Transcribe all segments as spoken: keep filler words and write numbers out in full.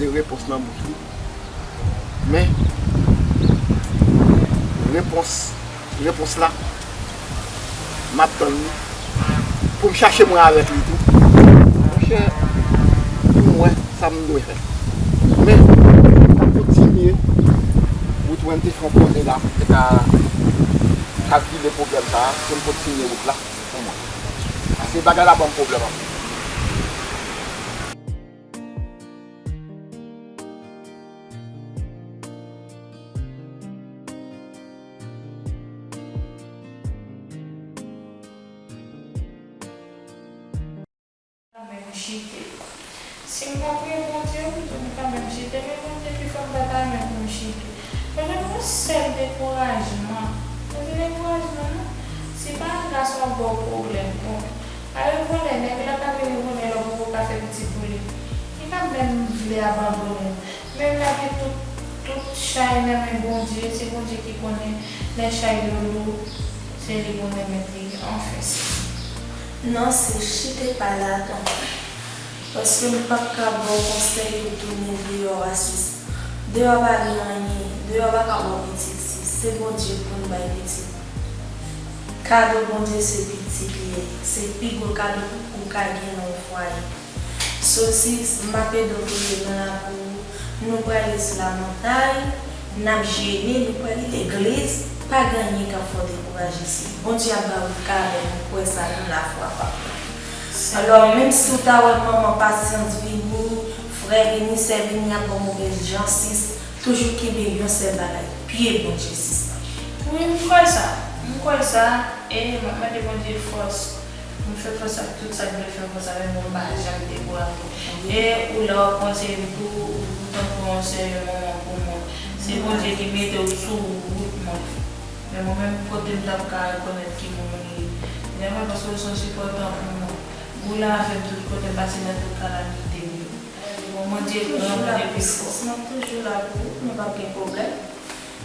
de repons nan bouch li. Men, repons, repons la, m ap tann li pou m chache mwen avèk li tou. Monchè, pou m wè sa m dwe fè. Men, m ap kontinye wout mwen te fè yon kote la, te ka, ka vide pwoblèm sa a, pou m kontinye wout la pou mwen. Paske bagay la ban m pwoblèm anpil. Menm chite. Si m pa priye Bondye, m di m ka menm chite, men Bondye pi fò, m pa ta renmen pou m chite. Mwen menm, yon sèl dekourajman. Mwen di dekourajman, non. Si pa yon gason ap ba w pwoblèm, bon, ale vòlè, nèg la pa vin vòlè lè w poko ka fè pitit pou li. Li ka menm vle abandone. Men lage tout, tout chay nan men Bondye, se Bondye ki konnen lè chay yo lou, se li pou remèt li anfen. Non, sis, chite pa la ankò. Paske m p ap ka ba w konsèy pou tounen deyò a, sis. Deyò pa gen anyen, deyò pa ka ba w pitit, sis. Se Bondye k konn bay pitit. Kado Bondye se pitit li ye. Se pi gwo kado ou ka gen nan yon fwaye. So, sis, m ap ede w priye nan lakou, nou prale sou lamontay, n ap jene, nou prale legliz, pa gen anyen k ap fè w dekouraje, sis. Bondye ap ba w kado, m kwè sa, nan lafwa, papa. Alò, menm si w ta wè manman, pasyans vini, frè vini, sè vini, ap ba w movèz jan, sis, toujou kenbe yon sèl bagay, pye Bondye, sis. Wi, m kwè sa, m kwè sa, e m ap mande Bondye fòs. M fè fòs ak tout sa k vle fè fòs avè m, men m pa janm dekouraje. E ou la w ap konseye m tou, ou tankou yon sè, yon manman pou mwen. Se Bondye ki mete w sou wout mwen. Men mwen menm, kote m t ap ka rekonèt ki moun ou ye? Lè mwen, paske w se yon sipòtan pou mwen. Ou la avè m tout kote m pase, nan tout kalamite m yo. Bondye gran, Bondye pi fò. M ap toujou la pou ou, nou p ap gen pwoblèm.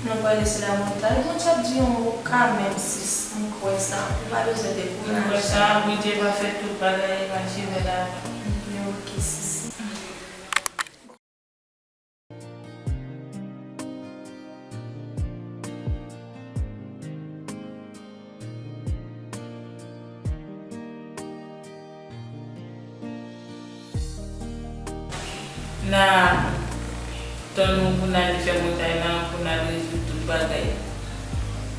Nou prale sou lamontay. Bondye ap di yon mo kanmenm, sis. M kwè sa. Ou pa bezwen dekouraje. M kwè sa, Bondye va fè tout bagay mache vè lavi. Ebyen, oke, sis. N a tann ou pou n ale fè montay lan, pou n al rezoud tout bagay.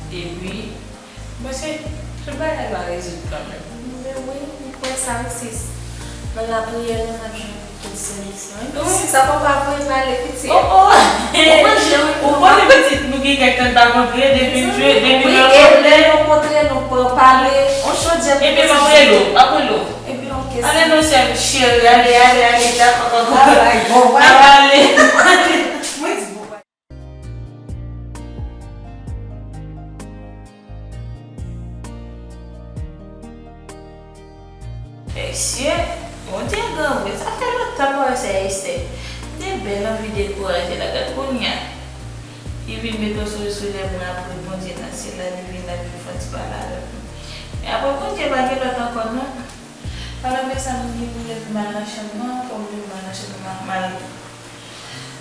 Epi, m panse tout bagay va rezoud kanmenm. Men wi, m kwè sa wi, sis. Nan lapriyè nou, n ap jwenn tout solisyon. Epi, sis, sa papa voye m ale, pitit. Oh, oh! Ou konn pitit, nou gen kèk tan n pa kontre, depi m jwe, depi m nan pwoblèm. Wi, e lè nou kontre, nou pran pale, on chodyè. Epi m ap rele w, m ap rele w. Epi, oke, ale non, sè m, cheri, ale, ale, ale, dakò, dakò. Alright, bon, bye. N ap ale. Mwen di bon, bye. Mesye, Bondye gran vre, sa fè lontan m pa wè sè Estè. M te byen anvi dekouraje la, gad kounye a. Li vin mete yon souri sou lèv mwen apre Bondye nan syèl la, li vin la, li vin fè yon ti pale avèk mwen. Men apre Bondye pa gen lòt ankò non. Alò, men sa moun ki pou leve m al nan chanm nan, fò m leve m al nan chanm nan, m al,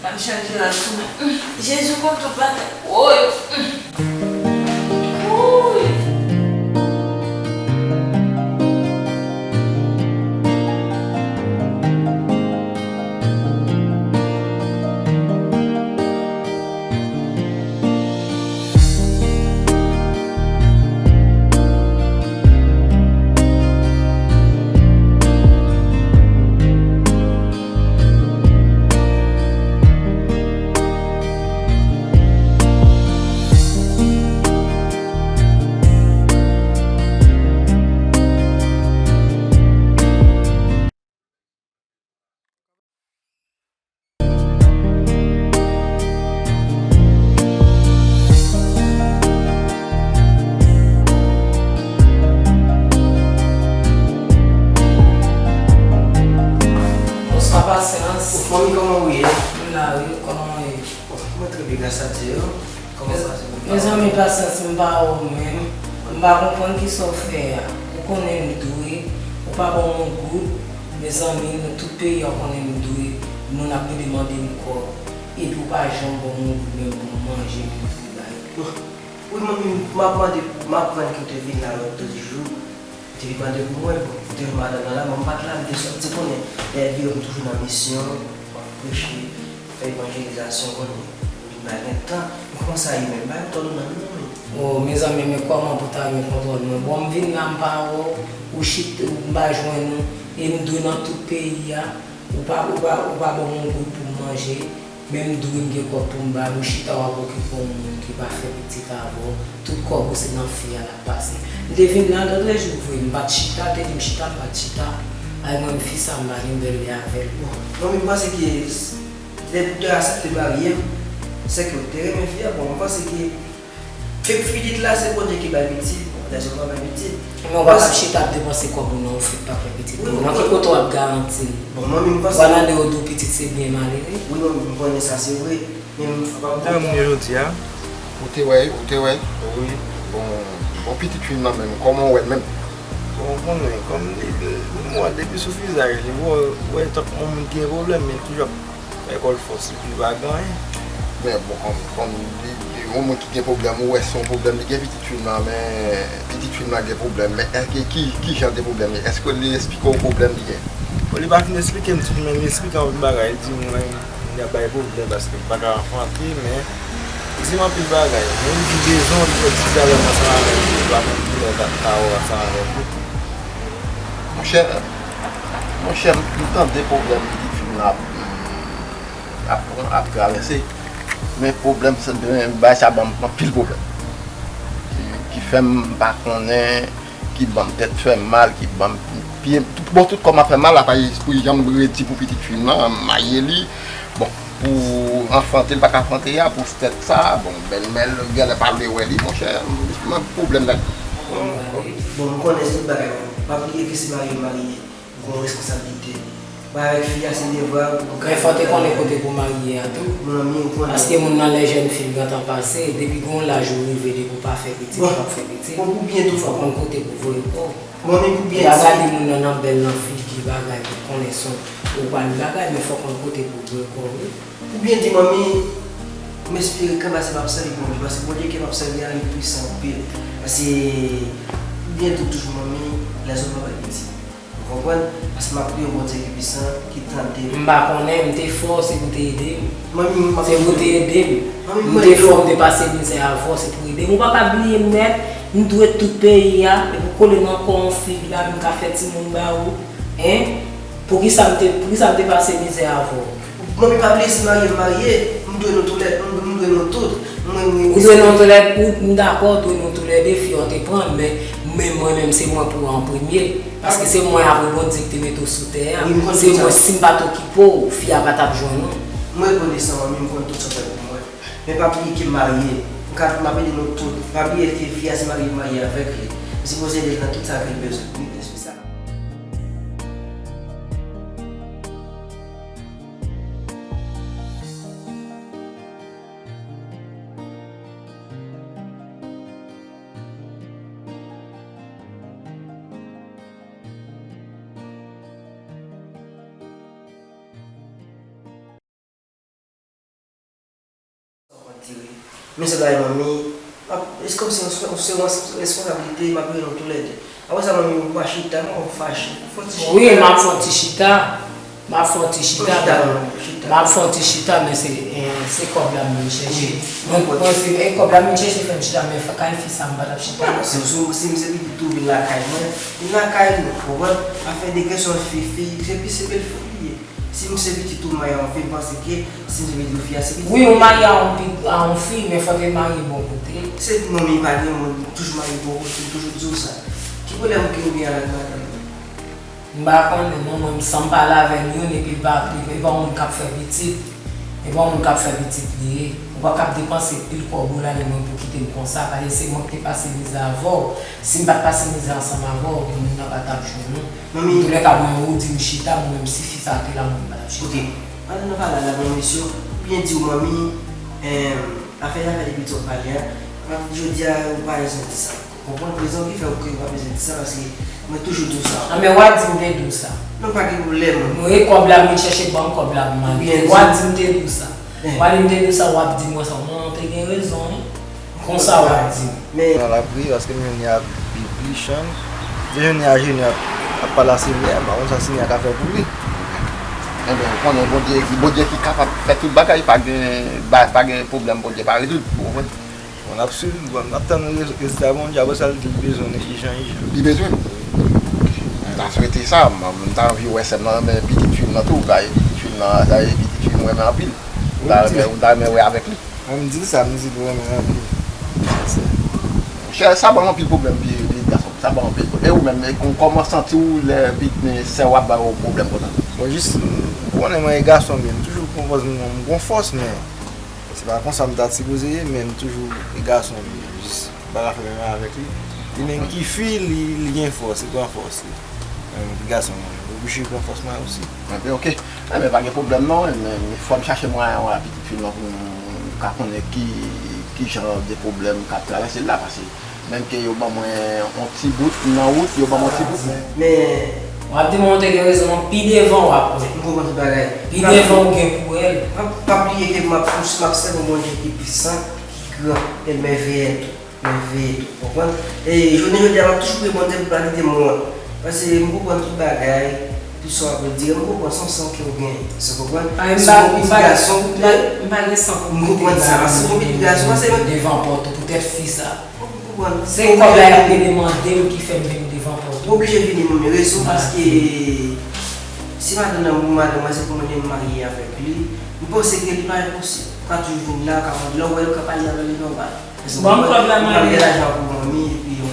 m al chanje rad pou mwen. Jezi konn tout bagay. Woy! Wouy! Bonswa, Pasyans. Ou fanmi, kòman ou ye? M la wi, kòman w ye? Mwen trè byen, gras a Dye. Kòman sa se? Mezanmi, Pasyans, m pa wè w menm. M pa konprann kisa w fè a. Ou konnen m dwe, ou pa ban m yon goud. Mezanmi, nou tout peyi a konnen m dwe. Moun ap vin demande m kòb, epi w pa janm ban m yon goud menm pou m manje, menm pou m bay. Wi, manmi, m ap mande, m aprann ke w te vin la lòt jou. Te vin mande pou mwen, bon, te yon madanm nan la, men m pa t la, m te sòti, konnen, dèyè vire m toujou nan misyon, m ap preche, fè evanjelizasyon, konnen, m vin bay gen tan, m kòmanse a imen, bay m tòl ou nan men mwen. O, mezanmi, men kòman pou ta gen kontwòl mwen? Bon, m vin la, m pa wè w, ou chit, m pa jwenn ou, e m dwe nan tout peyi a, ou pa, ou pa, ou pa ban m yon goud pou m manje. Menm dwe m gen kòb pou m ba nou, chita w ap okipe yon moun ki pa fè pitit avè w, tout kòb ou se nan fi a l ap pase. M te vin la lòt jou vre, m pa t chita, te di m chita, m pa t chita. Ay mwen, fi sa m pa gen bèl lè avè l. Bon, manmi, m panse ke s- lè pou te aksepte marye m, se ke w te renmen fi a, bon, m panse ke Fèk pitit la se Bondye ki bay pitit, bon, lèzòm pa bay pitit. Men w pa t ap chita ap depanse kòb ou nan yon fi k pa fè pitit. Wi, nan ki kote w ap garanti l? Bon, manmi, m panse. W al ande yo di w pitit se byen malere. Wi, manmi, m konnen sa se vre. Men m pa. Kòman moun yo jodi a? Ou te wè, ou te wè? Wi. Bon, bon pitit fi m nan menm, kòman w wè l menm? Bon, ou konnen, kòm li, li, m wè depi sou vizaj li, w wè, w wè tankou yon moun ki gen pwoblèm, men toujou ap Lekòl fòs epi pa gen anyen. Men bon, kòm, kòm li, li yon moun ki gen pwoblèm, ou wè se yon pwoblèm li gen pitit fi m nan, men pitit fi m nan gen pwoblèm, men èske ki, ki jan de pwoblèm li? Èske li esplike w pwoblèm li gen? Bon, li pa fin esplike m tout, men li esplike anpil bagay, li di mwen li ap bay pwoblèm paske m pa ka anfante, men li di m anpil bagay. Men li di bezwen li fè ti dyalòg ansanm avèk li, li pa konn kilè l ta, ta wè ansanm avèk li. Monchè, monchè, m tande pwoblèm pitit fi m nan ap, ap, ap travèse. Men pwoblèm sa, men bagay sa ban m anpil pwoblèm. Ki, ki fè m pa konnen, ki ban m tèt fè m mal, ki ban m pye, tout, bon, tout kò m ap fè m mal, apa espri jan m redi pou pitit fi m nan, m maye li. Bon, pou anfante, l pa ka anfante a, pou tèt sa, bon, bèlmè l genlè pa vle wè li, monchè, m, m pwoblèm la. Bon, m konnen se tout bagay, m pa bliye ke se marye m marye, m gen yon responsablite. Mwen avèk fi a, se devwa. Men fò w te konnen kote pou w marye a tou. Manmi, ou konnen. Paske moun nan lè jèn fi l gentan pase, depi gen yon laj ou rive, depi w pa fè pitit, ou p ap fè pitit. Bon, pou byen tou. Fò w konn kote pou voye kò w. Manmi, pou byen di. Ou pa gade moun nan nan bèl nan figi, bagay, ou konnen se yon, ou pral bagay, men fò w konn kote pou voye kò w, wi. Pou byen di, manmi, m espere ke bagay sa p ap sèvi Bondye, paske Bondye ke m ap sèvi a, li pwisan anpil. Paske, pou byen di w toujou, manmi, lèzòm pa bay pitit. Ou konprann? Paske m ap priye yon Bondye ki pwisan, ki tande m. M pa konnen, m te fè w, se pou te ede m. Manmi, m ap. Se pou te ede m. Manmi, m te fè w, m te pase mizè avè w, se pou ede m. Ou pa ka bliye m nèt, m dwe tout peyi a, epi w kole nan kò yon fi la, m ka fè timoun ba ou. Hein? Poukisa m te, poukisa m te pase mizè avè w? Manmi, pa bliye se marye m marye, m dwe nou toulè, m, m dwe nou tout. Mwen, mwen. Ou dwe nou toulè, ou, m dakò, ou dwe nou toulède, fi a w te pran, men, men mwen menm, se mwen pou an premye. Paske se mwen apre Bondye ki te mete w sou tè a. Wi, m konn tout sa. Se mwen, si m pa t okipe w, fi a pa t ap jwenn ou. M rekonesan, manmi, m konn tout sa w fè pou mwen. Men pa bliye ke m marye. M ka, m ap ede nou tout. Pa bliye ke fi a se marye m marye avèk li. M sipoze ede l nan tout sa ke l bezwen. Wi, se sa. Men se bagay manmi, m ap, se kòmsi se yon, se yon responsablite, m ap jere nou toulède. Apre sa, manmi, ou pa chita, non, ou fache. Fè yon ti chita. Wi, m ap fè yon ti chita. M ap fè yon ti chita. Fè yon chita, manmi, chita. M ap fè yon ti chita, men se, eh, se kòb la m vin chèche. Wi. Mwen, mwen, se, eh, kòb la m vin chèche fè m chita, men kay fi sa, m pa t ap chita. Non, si, si, si m se pitit ou, vin lakay mwen, vin lakay nou, konprann? Afè de kesyon fi, fi, se pi, se bèl fi li ye. Si m se pitit ou, m marye a yon fi, m panse ke si m se pitit ou, fi a se pitit ou. Wi, ou marye a yon pi-, a yon fi, men fò w te marye bò kote. Se manmi pa gen moun, toujou marye bò kote, m toujou di w sa. Ki pwoblèm ke ou gen avèk madanm nan? M pa konnen non, mwen, m sanm pale avè l youn, epi l pa, e pa yon moun k ap fè pitit. E pa yon moun k ap fè pitit li ye. Ou pa ka ap depanse pil kòb ou la, men mwen pou kite m konsa, paske se mwen ki te pase mizè avè w. Si m pa t pase mizè ansanm avè w, moun nan pa t ap jwenn ou. Manmi. Antoulèka, mwen, ou di m chita, mwen menm, si fi sa te la, mwen pa t ap chita. Ok. Ann nou pale la, bon, mesye, ou byen di w, manmi, em, afè, afè de pitit w ap pale a, jodi a, ou pa bezwen di sa ankò. Konprann rezon ki fè w ke w pa bezwen di sa, paske mwen toujou di w sa. Nan men w a di m te di w sa. Non, pa gen pwoblèm. Mwen, kòb la, mwen chèche ban m kòb la pou m ale. W a di m te di w sa. W a di m te di w sa, w ap di mwen sa. Mwen, w te gen rezon, wi. Konsa w ap di m. Nan lapri, paske m jwenn li a Bibi Chan. M te jwenn li a Junior ap, ap pale a Senior, m pa konn sa Senior ka fè pou li. Enben, ou konnen Bondye, Bondye ki kapab fè tout bagay, pa gen, pa, pa gen pwoblèm Bondye pa rezoud, ou konprann? Bon, n ap swiv, bon, n ap tann rezilta Bondye, apre sa, l di l bezwen ijan, ijan. Li bezwen? M ta swete sa, m, m ta anvi wè sè m nan renmen pitit fi m nan tou, paske pitit fi m nan, sa e pitit fi m renmen anpil. M ta renmen, m ta renmen wè avèk li. Mwen, m di l sa, m di l renmen anpil. Monchè, sa ban m anpil pwoblèm, pi pitit gason, sa ban m anpil pwoblèm. E ou menm, e kò-, kòman w santi w lè pitit sè w ap ba w pwoblèm konsa? Bon, jis, ou konnen mwen e gason, men m toujou pran pòz mwen, m gon fòs, men se pa konsa m ta sipoze ye, men m toujou e gason, men jis m pa ka fè menm avèk li. Li menm ki fi, li, li gen fòs, li pran fòs li. Men mwen ki gason, mwen oblije pran fòs mwen osi. Enben, oke. Enben, pa gen pwoblèm non, men fò m chache mwayen wè pitit fi m nan pou m ka konnen ki, ki jan de pwoblèm k ap travèse l la, paske menm ke yo ban mwen yon ti bout nan wout, yo ban mwen yon ti bout. Men, w ap di mwen w te gen rezon, non, pi devan w ap wè. M konprann tout bagay. Pi devan w gen pou wè l. Pa, pa bliye ke m ap, m ap sèvi yon Bondye ki pwisan, ki gran, e l mèveyè tou. Mwen veye tou, konprann? E jounen jodi a, m ap toujou priye Bondye pou l pa kite m wont. Paske m konprann tout bagay, tout sa w ap di a, m konprann se yon san ke w genyen. Sa w konprann? Si w gon pitit gason, m pa, m pa gen san pou m konprann sa. Si w gon pitit gason, paske devan pòt ou poutèt fi sa. M konprann. Se kòb la y ap vin mande m ki fè m vin devan pòt ou. M oblije vini, men rezon paske si madanm nan bon madanm mwen, se pou mwen menm m marye avèk li. M panse ke li pa enposib. Ou ka toujou vin la, ou ka mande, lè w wè l, ou ka pale avè l, li nòmal. Ban m kòb la m ale. Ou gen lajan pou manmi, epi yon...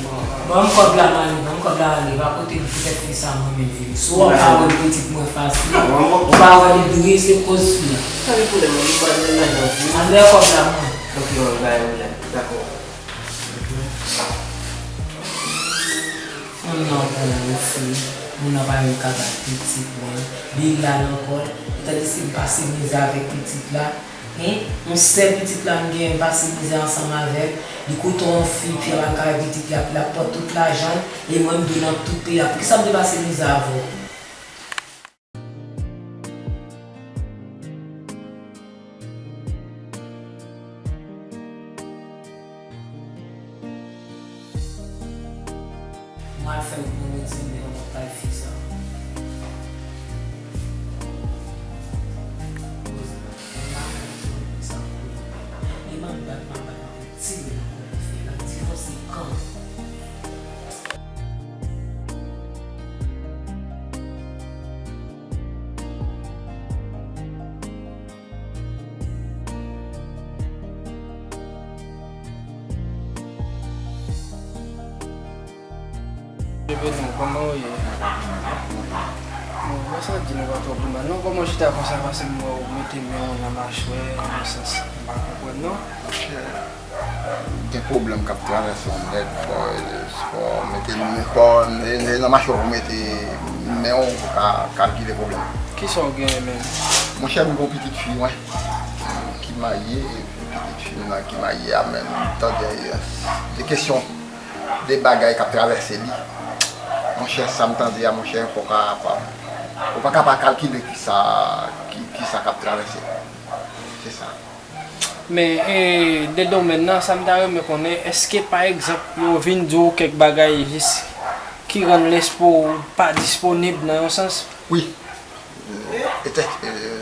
Ban m kòb la m ale, ban m kòb la m ale. Pa pote m poutèt fi sa mwen menm vini. Si w pa wè pitit mwen fasil, ou pa wè li drese koz fi a. Pa gen pwoblèm, manmi, ou pa gen lajan pou... Anlè kòb la mwen. Ok, manmi, pa gen pwoblèm. Dakò. Moun nan bon osi, moun nan pa menm ka bat pitit mwen, li la nan kò l, tandiske m pase mizè avèk pitit la, Hein? Yon sèl pitit la m genyen, m pase mizè ansanm avè l. Li kote yon fi, fi a pa ka wè pitit li, l ap pran tout lajan l, e mwen m dwe nan tout peyi a. Poukisa m te pase mizè avè w? Mwen al fè yon bon medsen, men yon lòt kay fi sa. Poze la. Mwen pa konn sa pou li. Li mande bat, m ap bat anpil ti men ankò pou fè. L ap divòse kan. Evenou, kòman w ye? Bon, mwen santi nou pa twò pi mal non. Kòman w chita konsa, paske m wè w mete men w nan machwè, nan sans, m pa konprann non. Gen pwoblèm k ap travèse yon nèg, fò, fò mete, fò, e, e nan machwè pou mete men w pou ka kalkile pwoblèm. Kisa w genyen menm? Monchè, m gon pitit fi mwen ki marye, epi pitit fi m nan ki marye a menm, m tande de kesyon, de bagay k ap travèse li. Monchè, sa m tande a, monchè, fò w ka, pa, ou pa ka pa kalkile kisa, ki, kisa k ap travèse. Se sa. Men, e, de domèn nan, sa m ta renmen konnen, èske, pa egzanp, yo vin di w kèk bagay jis ki rann lespri w pa disponib nan yon sans? Wi. E, e,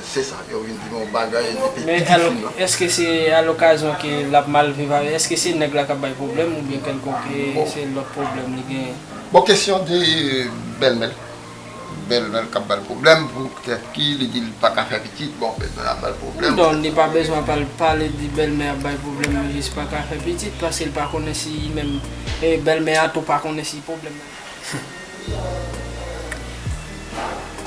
se sa, yo vin di m yon bagay depi pitit fi m nan. Men èske se alokazyon ke l ap mal viv avè, èske se nèg la k ap bay pwoblèm oubyen kèlkonk, e, se lòt pwoblèm li genyen? Bon, kesyon de bèlmè l. Bèlmè l k ap ba l pwoblèm, poutèt ki li di l pa ka fè pitit, bon, bèlmè l ap ba l pwoblèm. Donk, li pa bezwen pale, pale di bèlmè ap bay pwoblèm, li jis pa ka fè pitit, paske l pa konnen si menm, e, bèlmè a tou pa konnen si pwoblèm nan.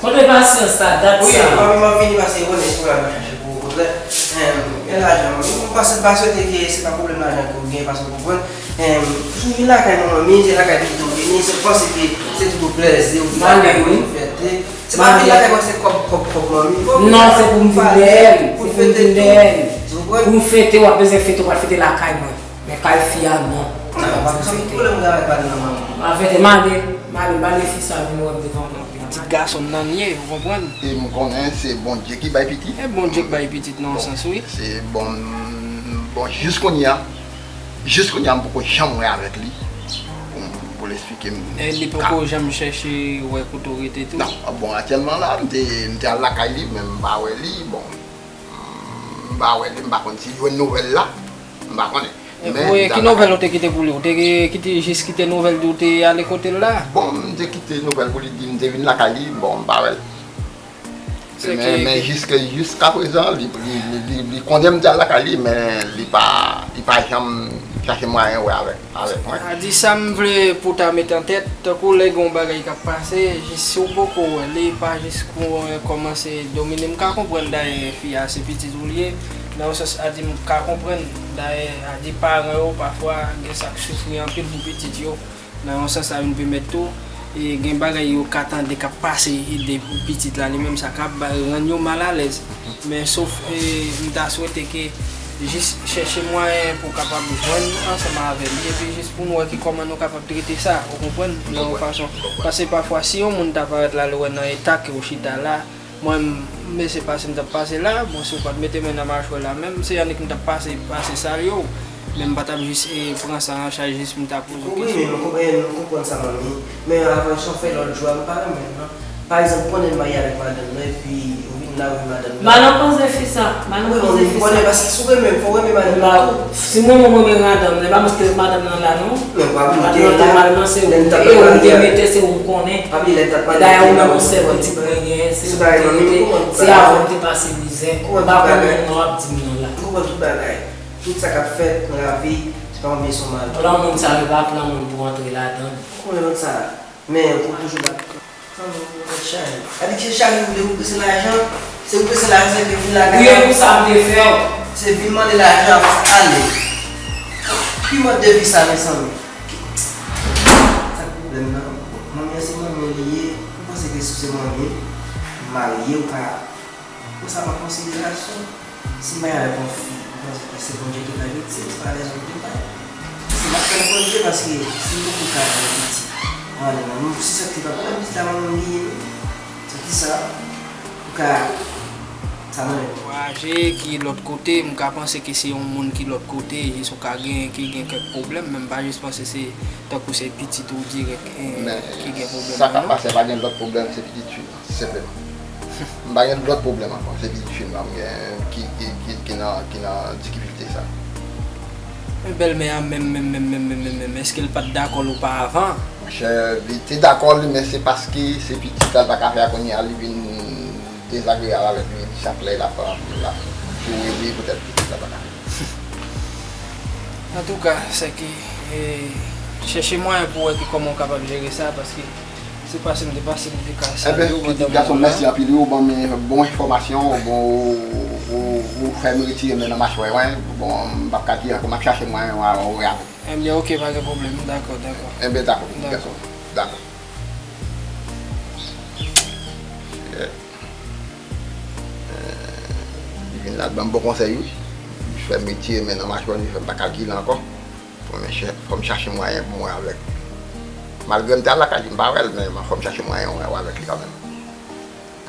Kote pasyans la, dat sa? Wi, manmi, m ap vini, paske ou konnen, se pwoblèm mwen chache pou ou, kontrè. Em, gen lajan, manmi, m panse, m pa swete ke se pa pwoblèm lajan ke w gen, paske w konprann. Em, ou vin lakay mwen, manmi, se lakay pitit ou vini, se panse ke se tout ou plèzi, ou vin lakay mwen, ou fète. Se pa vin lakay mwen, se kòb, kòb, kòb, manmi. Non, se pou m vin dèyè l, se pou m vin dèyè l. Pou m fete, w ap bezwen fete, w pral fete lakay mwen. Men kay fi a, non. Sa pa gen pwoblèm, m ka al pale nan manman. Avèk mande, mande, mande fi sa vin wè m devan mwen. Pitit gason m nan ye, ou konprann? E m konnen se Bondye ki bay pitit. E Bondye k bay pitit nan yon sans, wi. Se bon, bon, jis kounye a, jis kounye a, m poko janm wè avèk li. Pou, pou l eksplike m. E li poko janm chèche wè kote w rete tou? Non, bon, aktyèlman la, m te, m te al lakay li, men m pa wè li, bon. M pa wè li, m pa konn si jwenn nouvèl la, m pa konnen. Men, e ki nouvèl ou te kite pou li? Ou te kite, jis kite nouvèl di w te ale kote l la? Bon, m te kite nouvèl pou li di m te vin lakay li, bon, m pa wè l. Men, men jiske, jiskaprezan, li, li, li, li, li konnen m te al lakay li, men li pa, li pa janm chache mwayen wè avèk, avèk mwen. A di sa m vle pou w ta met an tèt, tankou lè gen yon bagay k ap pase, jis si w poko wè li, pa jis kou, eh, kòmanse domine. M ka konprann dayè fi a se pitit ou li ye, nan yon sans a di m ka konprann dayè a di paran yo pafwa gen sa k soufri anpil pou pitit yo. Nan yon sans sa vin pèmèt tou, e gen bagay yo ka tande k ap pase e de pitit la li menm sa ka ba- rann yo malalèz. Men sof, e, m ta swete ke jis chèche mwayen pou w kapab jwenn ansanm avè li epi jis pou nou wè ki kòman nou kapab trete sa, ou konprann, nan yon fason. Paske pafwa si yon moun ta parèt la l wè nan eta ke w chita la, mwen m, mesye pase m t ap pase la, bon si w pa t mete men nan machwè la menm, se annik m t ap pase, pase salye w. Men m pa t ap jis, e, pran sa an chaj, jis m ta poze w kesyon. Wi, men m konprann, m konprann sa manmi. Men avan sa w fè lòt jou a, m pa renmen l non. Pa egzanp, ou konnen m marye avèk madanm nan, epi ou vin la, ou vin madanm nan. Madan koze fi sa, madan koze fi sa. Wi, manmi, m konnen, paske si w renmen m, fò w renmen madanm nan tou. Si mwen, mwen renmen madanm nan, e pa paske madanm nan la non. Men w pa bliye, madanm nan ta mal nan, se ou, e ou te mete, se ou m konnen. Pa bliye lè m t ap marye. Dayè ou menm ou sèl pitit mwen genyen, se ou m te mete, se avè w m te pase mizè. M pa konn anyen nan w ap di m nan la. M konprann tout bagay. Tout sa k ap fèt nan lavi, se pa yon byen, se yon mal. Plan moun sa yo pa plan moun pou antre ladan l. Ou konnen lòt sa, men ou toujou la. Zanmi, ou mèt chaje. Gade ki chaje ou vle, ou prese lajan, se ou prese lajan, se ke vin lakay la. Wi, e pou sa m te fè w. Se vin mande lajan, ale. Ki mòd de vi sa, mezanmi? Sa k pwoblèm nan? Manmi an se manmi an li ye, ou panse ke si w se manmi, marye, ou ka Ou sa pa konsiderasyon. Si m bay avèk yon fi, ou panse ke se Bondye ki bay pitit, se pa lèzòm ki bay. Se m ap fè l Bondye paske si m poko ka bay pitit, ann ale manman m, si sa ki pa pwoblèm, pitit la manman m li ye. Se ki sa, ou ka, sa nan men. Voyaje ki lòt kote, m ka panse ke se yon moun ki lòt kote, jis ou ka gen, ki gen kèk pwoblèm, men m pa jis panse se tankou se pitit ou dirèk, eh, ki gen pwoblèm. Men sa k ap pase, pa gen lòt pwoblèm, se pitit fi m nan. Senpleman. M pa gen lòt pwoblèm ankò. Se pitit fi m nan m gen ki, ki, ki, ki nan, ki nan difikilte sa. Men bèlmè a menm, menm, menm, menm, menm, menm, menm, èske l pa t dakò l oparavan? Monchè, li te dakò li, men se paske se pitit la l pa ka fè a kounye a, li vin dezagreyab avèk li. Chak lè l ap, l ap joure li poutèt pitit la pa ka fè. Antouka, sèke, eh, chèche mwayen pou wè ki kòman w kapab jere sa, paske se pase m te pase m te ka salye w pandan m la. Ebyen, pitit gason m, mèsi anpil wi, ou ban m bon enfòmasyon, ou bon, ou, ou, ou fè m retire men nan machwè mwen. Bon, m p ap ka di ankò, m ap chache mwayen wè avè w. Ebyen, oke, pa gen pwoblèm, dakò, dakò. Ebyen, dakò, pitit gason m, dakò. Eh, li vin la, l ban m bon konsèy wi. Li fè m retire men nan machwè, li fè m pa kalkile ankò. Fò m chè-, fò m chache mwayen pou mwen avèk. Malgre m te al lakay li, m pa wè l, men fò m chache mwayen wè, wè avèk li kanmenm.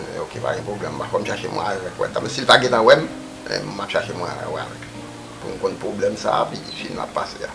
Eh, oke, pa gen pwoblèm, fò m chache mwayen avèk wè. Tanmen si l pa gentan wè m, eh, m ap chache mwayen wè avèk li. Pou m konn pwoblèm sa a, pitit fi m ap pase a.